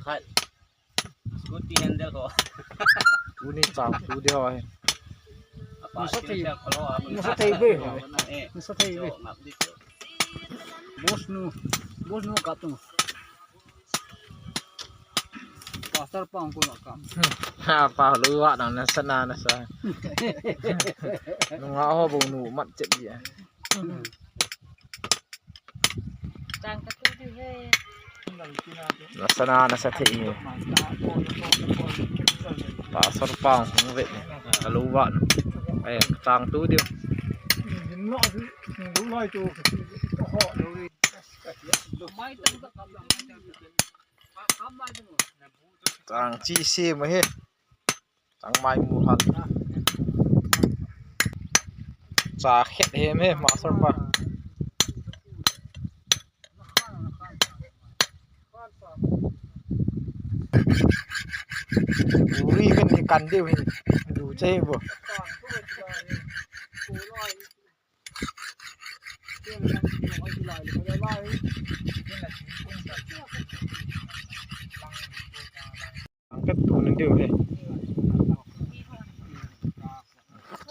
Scooty handle ko. Uni chang tu dia ai. Apa? Masa thei, masa thei be. Masa thei be. Bos nu, bos nu kap tu. Pastor pang ko nak kam. Ha, pa lu wa nang na sana na sa. Nunga ho bong nu mat chet dia. ຈາງກະຕູດີເຮີຍ ລັກສະນະນະສະເທ ປາສອນປາງຂອງເວດນີ້ ກະໂລວານ ເອີ ຈາງຕູດິວ ຈາງຈີຊີມເຮີຍ. ຕາງໄມ້ໝູ່ຫັ້ນ ຈາເຂັດເຮມເຮ ມາສອນປາ ອຸຍ ເປັນທີ່ກັນເດ ເຫັນ ດູເຈບໍ່. ເປັນຕູໜຶ່ງເດີເດ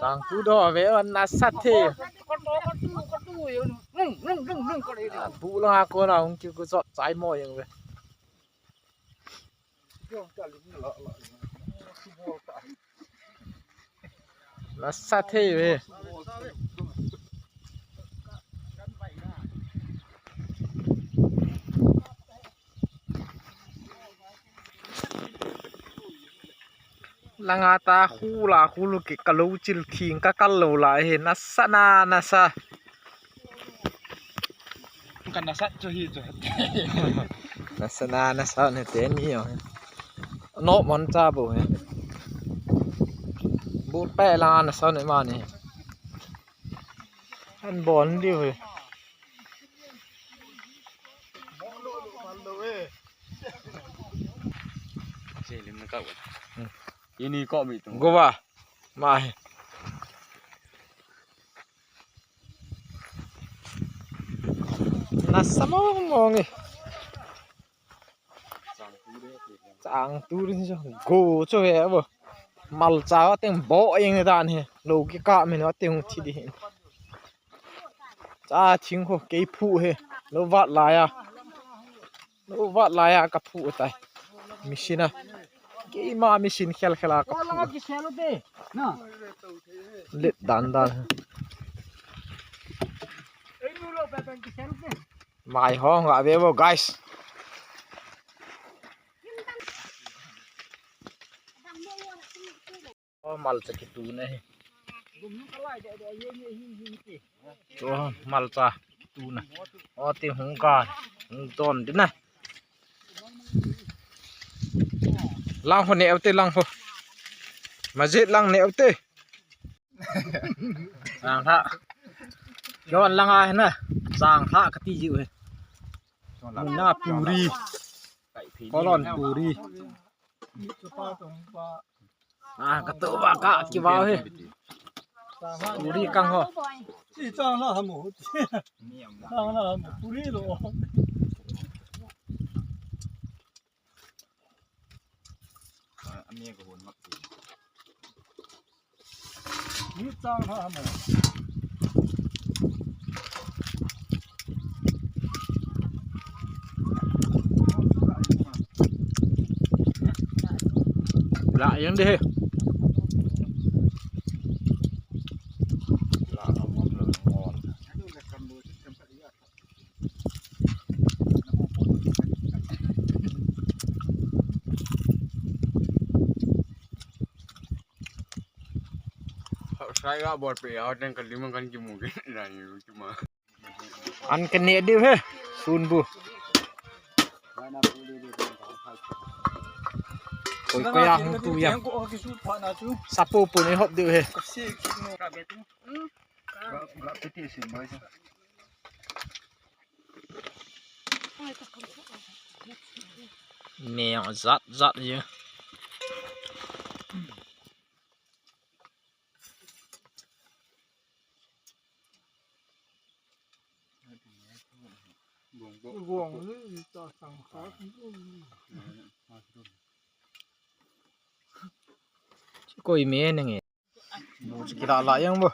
ຈາງຕູດໍເວ ອັນນາສາເທ ອ່າ ປູລະຫາໂກນາ ອຸງກິວກຸຊອດ ສາຍໝໍຍັງເວ. ລາຊາເທເວ ລະງາຕາຄູລາຄູລູເກກະໂລຈິລຄີງກະກັນໂລລາເຮນາສະນານາສາ. ກັນນາສະໂຈຮີໂຈ ນາສະນານາສະເນເຕນີເນາະ ມັນຈາໂບ ໂບແປລານາສະເນມານີ້ ອັນບອນດິເວີຍ ເຊລິມນະກະ ອືມ ອີນີ້ເກາະມີຕົງ ໂກວາ ມາ ນາສະມອງມອງອີ ຈາງຕູດິ ໂກໂຈເວເວີ ມາລຈາເຕັງບໍເອງດານເຮ ໂລກິກະເມນວ່າເຕັງທີ່ດີເຮ ຈາທິງໂຄເກຍຜູເຮ ໂລວາດລາຍອາ ໂອ ວາດລາຍອາກະຜູຕາຍ ມິຊິນນະ ເກມາມິຊິນແຄລແຄລາກະຜູ ເລັດດານດານ ມາຍຫ້ອງອາເວໂວ ໄກສ໌ ໂອ້ ມາລຈາກິຕູນະ ໂອ້ ມາລຈາກິຕູນະ ໂອ້ ຕິຫຸງການຫຸງຕອນດິນະ ລັງໂພແນວເຕ ລັງໂພ ມາເຈັດລັງແນວເຕ ສາງທະ ຍ້ອນລັງອາຍນະ ສາງທະກະຕິຢູ່ເຮີຍ ມຸນນາປູຣີ ກອລອນປູຣີ. ອາ ກະໂຕວາກະກິວາວເຮ ປູຣີກັງໂຮ ຈີຕາງລະຫະໝູ ຕາງລະຫະໝູປູຣີໂລ ອາ ອັນນີ້ກະໂຫນມັກ ລະຍັງເດ ລະເອົາມາເລີຍ ໃຊ້ວ່າບໍ່ໄປເອົາແຕ່ງກັນ ຫຼືມັນກັນກິນໝູກິນໄດ້ຢູ່ ມາ ອັນກັນເນດດິເຮ ສູນບູ ໂອ້ຍ ກະຢາກຮູ້ຕູຢາ ສະປູປູນີ້ຮອບດິເຮ. ແມວຈັດຈັດຢູ່ ຫ່ວງເລີຍ ຕາສັງຂາ ກົຍເມຍໜຶ່ງເອງ. ໝູຈະກິນຫຼາຍໆຫຍັງບໍ່?